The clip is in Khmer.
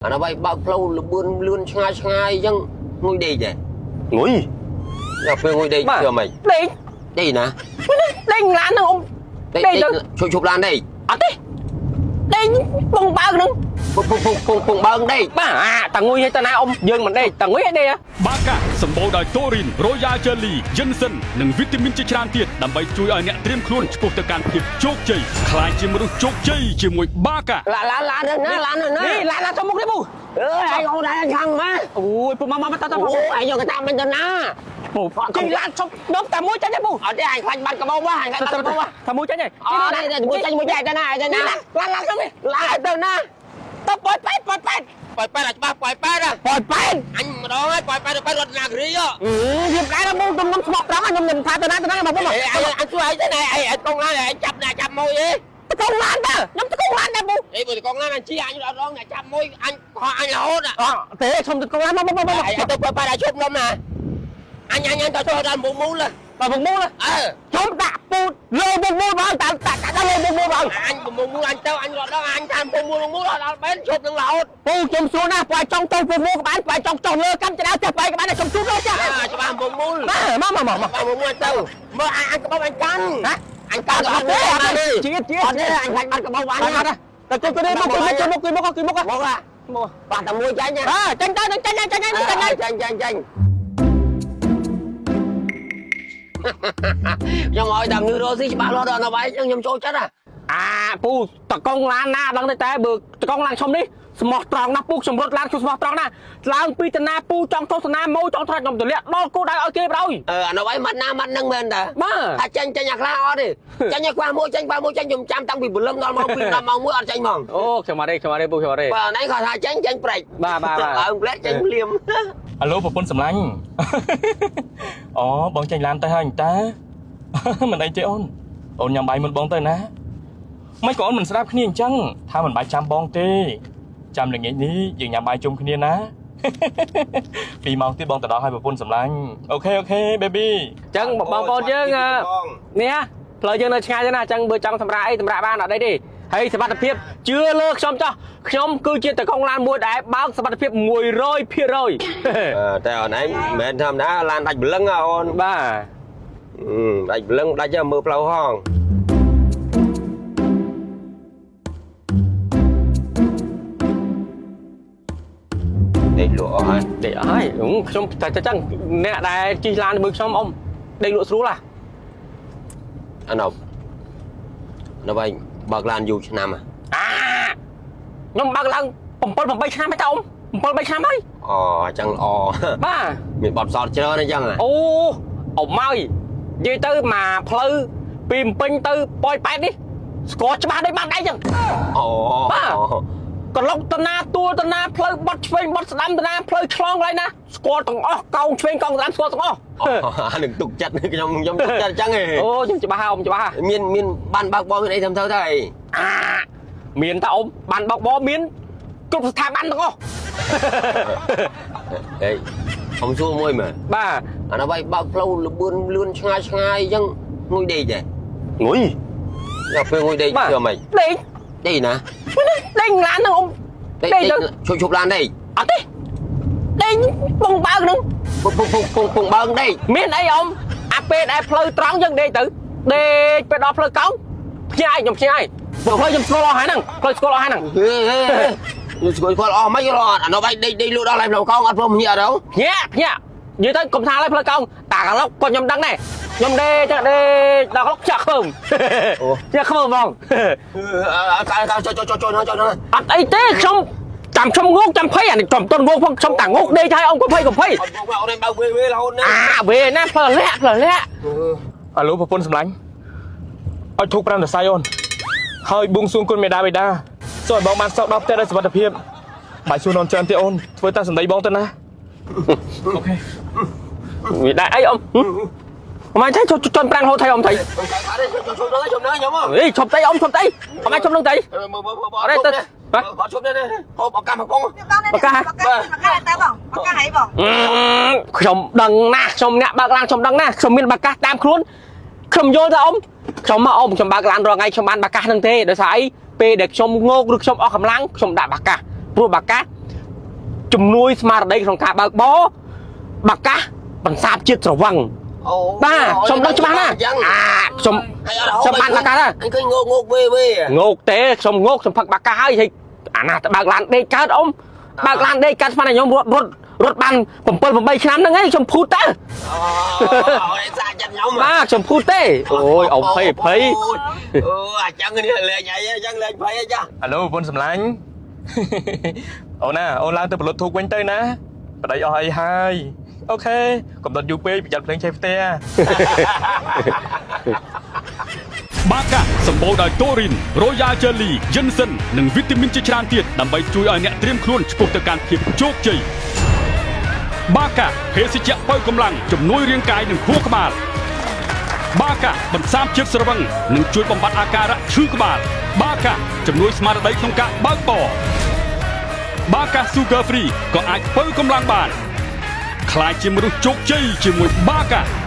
អានោះបាយបើកផ្លូវលបឿនលឿនឆ្ងាយឆ្ងាយអញ្ចឹងងុយដេកដែរ ងុយ ដល់ពេលងុយដេក បាទ ធ្វើម៉េច ដេក ដេកណា ដេកឡានហ្នឹងអ៊ំ ដេក ដេកទៅ ឈប់ឈប់ឡានដេក អត់ទេដេកបងបើកហ្នឹង ពុកពុកពុកពុកពុកបើកដេក បាទអាតាងុយឲ្យតាណាអ៊ំយើងមិនដេកតាងុយឲ្យដេកហ៎ បាកាសម្បូរដោយតូរីនរ៉ូយ៉ាល់ជេលីយិនសិននិងវីតាមីនជាច្រើនទៀតដើម្បីជួយឲ្យអ្នកត្រៀមខ្លួនឆ្ពោះទៅកាន់ភាពជោគជ័យក្លាយជាមនុស្សជោគជ័យជាមួយបាកា ឡាឡាឡានណាឡានណា នេះឡានឡានចូលមុខនេះពូ អើយឯងអូនឯងខាងមក អូយពូមកមកតត អូឯងយកកតាមិនទៅណា ពូជិះឡានឈប់ដប់តែមួយចាញ់ទេពូ អត់ទេអញខ្លាញ់បាត់កបោបហ៎អញខ្លាញ់បាត់កបោបហ៎ តែមួយចាញ់ទេ អត់ទេមួយចាញ់មួយចាញ់ទៅណាទៅណា ឡានឡានខ្ញុំនេះ ឡានទៅណា តប៉យប៉ែតប៉យប៉ែត ប៉យប៉ែតអាច្បាស់ប៉យប៉ែត ប៉យប៉ែត អញម្ដងហើយប៉យប៉ែតទៅប៉ែតរត់ណាគ្រីហ៎ អឺវាដែរមកខ្ញុំស្មោះត្រង់ខ្ញុំមិនថាទៅណាទៅណាមកមក អញអញជួយឯងទៅណាឯងឯងកងឡានឯងចាប់អ្នកចាប់មួយអី តកងឡានតើខ្ញុំតកងឡានដែរពូ អេបើកងឡានអញជីអញរត់រងអ្នកចាប់មួយអញខកអញរហូត អទេខ្ញុំតកងឡានមកមកមកមក ឯងទៅប៉យប៉ែតឲ្យឈប់នំណាអញអញអញទៅចូលដល់មុខមូល មកមកមូល អើ ខ្ញុំដាក់ពូលើមុខមូលមកតាមដាក់ដាក់លើមុខមូលមក អញមុខមូលអញទៅអញរត់ដល់អញតាមមុខមូលមូលដល់បែនឈប់នឹងរហូត ពូខ្ញុំសួរណាស់បើចង់ទៅពូមូលក៏បានបើចង់ចុះលើកម្មចដៅចេះបែកក៏បានខ្ញុំជូនលើចាស់ ច្បាស់មុខមូល មកមកមកមក បាទមកទៅមើលអញអញក្បោបអញកាន់ ហ៎ អញកាន់ អត់ទេអត់ទេជាតិជាតិ អត់ទេអញខ្លាចបាត់ក្បោបអញ អត់ទេតែជួយទៅមកជួយមកជួយមកជួយមក មក មក បាត់តែមួយចាញ់ណា អើចាញ់ទៅចាញ់ចាញ់ចាញ់ចាញ់ ចាញ់ចាញ់ចាញ់ខ្ញុំឲ្យតាមនឿរស់ស៊ីច្បាស់លាស់ដល់នៅបាយអញ្ចឹងខ្ញុំចូលចិត្តហ่ะ អាពូតកងឡានណាដឹងទេតែបើតកងឡានខ្ញុំនេះស្មោះត្រង់ណាស់ពូខ្ញុំរត់ឡានខ្ញុំស្មោះត្រង់ណាស់ឡើងពីតាណាពូចង់ទស្សនាម៉ូចង់ត្រាច់ខ្ញុំទលាក់ដល់គោដៅឲ្យគេប្រយ អឺអានៅបាយម៉ាត់ណាម៉ាត់នឹងមែនតា បាទ ថាចាញ់ចាញ់អាខ្លះអត់ទេចាញ់ឲ្យខ្វះមួយចាញ់ខ្វះមួយចាញ់ខ្ញុំចាំតាំងពីព្រលឹមដល់ម៉ោង2ដល់ម៉ោង1អត់ចាញ់ហ្មង អូខ្ញុំអត់ទេខ្ញុំអត់ទេពូខ្ញុំអត់ទេ បាទណៃគាត់ថាចាញ់ចាញ់ប្រេច បាទបាទបាទ ឡើងផ្លែចាញ់ភ្លាម អាឡូប្រពន្ធសម្លាញ់ អូបងចេញឡានទៅហើយអញតា មិនអីទេអូនអូនញ៉ាំបាយមុនបងទៅណាមិនក៏អូនមិនស្ដាប់គ្នាអញ្ចឹងថាមិនបាច់ចាំបងទេចាំល្ងាចនេះយើងញ៉ាំបាយជុំគ្នាណា 2ម៉ោងទៀតបងទៅដល់ហើយប្រពន្ធសម្លាញ់ OK OK baby អញ្ចឹងបងប្អូនយើងនេះផ្លូវយើងនៅឆ្ងាយទេណាអញ្ចឹងបើចង់សម្រាប់អីសម្រាប់បានអត់អីទេហើយសមត្ថភាពជឿលើខ្ញុំចោះខ្ញុំគឺជាតកងឡានមួយដែលបើកសមត្ថភាព100% តែអូនឯងមិនមែនធម្មតាឡានដាច់ព្រលឹងហ៎អូន បាទ ដាច់ព្រលឹងដាច់មើលផ្លូវហងដេកលក់អស់ហើយ ដេកអស់ហើយខ្ញុំតែចឹងអ្នកដែលជិះឡានជាមួយខ្ញុំអ៊ំដេកលក់ស្រួលហ่ะ អាណប់នៅវិញបើកឡានយូរឆ្នាំហ៎ អាខ្ញុំបើកឡើង7 8ឆ្នាំហើយតើអ៊ំ7 8ឆ្នាំហើយ អូអញ្ចឹងល្អ បាទ មានបទពិសោធន៍ច្រើនអញ្ចឹងហ៎ អូអ៊ំហើយនិយាយទៅមកផ្លូវពីភ្នំពេញទៅប៉ោយប៉ែតនេះស្គាល់ច្បាស់ដូចបាត់ដៃចឹង អូ បាទ កន្លុកតណាទួលតណាផ្លូវបត់ឆ្វេងបត់ស្ដាំតណាផ្លូវឆ្លងកន្លែងណាស្គាល់ទាំងអស់កោងឆ្វេងកោងស្ដាំស្គាល់ទាំងអស់ អានឹងទុកចិត្តខ្ញុំខ្ញុំទុកចិត្តអញ្ចឹងហ៎ អូខ្ញុំច្បាស់ហើយអ៊ំច្បាស់ហើយ មានមានបានបើកបរមានអីធ្វើទៅអី អាមានតាអ៊ំបានបោកបោមានគ្រប់ស្ថាប័នទាំងអស់ ហេអ៊ំសួរមួយមើល បាទ អានោះបាយបើកផ្លូវលបឿនលឿនឆ្ងាយឆ្ងាយអញ្ចឹងងុយដេកដែរ ងុយ ដល់ពេលងុយដេក បាទ ធ្វើម៉េច ដេក ដេកណា ដេកឡានហ្នឹងអ៊ំ ដេក ដេកទៅ ឈប់ឈប់ឡានដេក អត់ទេដេកបងបើកហ្នឹង ពុកពុកពុកពុកពុកបើកដេក មានអីអ៊ំអាពេលដែលផ្លូវត្រង់យើងដេកទៅដេកពេលដល់ផ្លូវកោងផ្ញើខ្ញុំផ្ញើព្រោះផ្លូវខ្ញុំស្គាល់អស់ហើយហ្នឹងផ្លូវស្គាល់អស់ហើយហ្នឹង ហេហេហេស្គាល់ស្គាល់អស់មិនអត់អានោះបាយដេកដេកលក់ដល់ហើយផ្លូវកោងអត់ព្រមញាក់ទៅ ភ្ញាក់ភ្ញាក់និយាយទៅកុំថាឡើយផ្លូវកោងតាកឡុកក៏ខ្ញុំដឹងដែរខ្ញុំដេកចឹងដេកដល់កឡុកភ្ញាក់ខ្ពើមភ្ញាក់ខ្ពើមហ្មង អើកៅចុចចុចចុចចុចចុច អត់អីទេខ្ញុំចាំខ្ញុំងោកចាំភ័យអានេះខ្ញុំមិនទាន់ងោកផងខ្ញុំតាងោកដេកហើយអង្គភ័យកុំភ័យ អត់មកអូនឯងបើកវេវេរហូតណា អាវេណាផ្លូវលាក់ផ្លូវលាក់ អាឡូប្រពន្ធសម្លាញ់ឲ្យធូប5សរសៃអូនហើយបួងសួងគុណមេដាបេដាសូមឲ្យបងបានសោកដល់ផ្ទះដោយសុវត្ថិភាពបាយសួរននច្រើនទេអូនធ្វើតាមសម្ដីបងទៅណា OK វាដែរអីអ៊ំអមថៃជន់ប្រាំងហូតថៃអ៊ំថៃ អត់ទេជុំជុំជុំខ្ញុំ អេឈប់តៃអ៊ំឈប់តៃអ៊ំឯងឈប់នឹងតៃ មើលមើលមើលអត់ទេអត់ជុំទេហូបឱកាសមកបង បកា បកាបកាតើបងបកាហីបង ខ្ញុំដឹងណាស់ខ្ញុំអ្នកបើកឡានខ្ញុំដឹងណាស់ខ្ញុំមានបាកាសតាមខ្លួនខ្ញុំយល់ទៅអ៊ំខ្ញុំមកអ៊ំខ្ញុំបើកឡានរាល់ថ្ងៃខ្ញុំបានបាកាសហ្នឹងទេដោយសារអីពេលដែលខ្ញុំងោកឬខ្ញុំអស់កម្លាំងខ្ញុំដាក់បាកាសព្រោះបាកាស ជំនួយស្មារតីក្នុងការបើកបរបាកាសបន្សាបជាតិស្រវឹង អូ បាទខ្ញុំដឹងច្បាស់ណាស់អាខ្ញុំខ្ញុំបានបាកាសដែរ អញឃើញងោកងោកវេវេ ងោកទេខ្ញុំងោកខ្ញុំផឹកបាកាសហើយហើយអាណាទៅបើកឡានដេកកើតអ៊ំបើកឡានដេកកើតស្មានតែខ្ញុំរត់រត់រត់បាន7 8ឆ្នាំហ្នឹងឯងខ្ញុំភូតទៅ អូយសាចិត្តខ្ញុំ បាទខ្ញុំភូតទេអូយអ៊ំភ័យភ័យ អូអាចឹងនេះលេងអីចឹងលេងភ័យអីចា អាឡូបងសម្លាញ់ អូនណាអូនឡើងទៅផលិតធូបវិញទៅណាប្តីអស់អីហើយ OK កុំដុតយូរពេកប្រយ័ត្នភ្លើងឆេះផ្ទះ បាកាសម្បូរដោយតូរីនរ៉ូយ៉ាល់ Jelly យិនសិននិងវីតាមីនជាច្រើនទៀតដើម្បីជួយឲ្យអ្នកត្រៀមខ្លួនឆ្ពោះទៅកាន់ភាពជោគជ័យបាកាភេសជ្ជៈបើកម្លាំងជំនួយរាងកាយនិងខួរក្បាល បាកាបន្សាបជាតិស្រវឹងនិងជួយបំបត្តិអាការៈឈឺក្បាល បាកាជំនួយស្មារតីក្នុងការបើកបរបាកា Sugar Free ក៏អាចបើកម្លាំងបានក្លាយជាមនុស្សជោគជ័យជាមួយបាកា។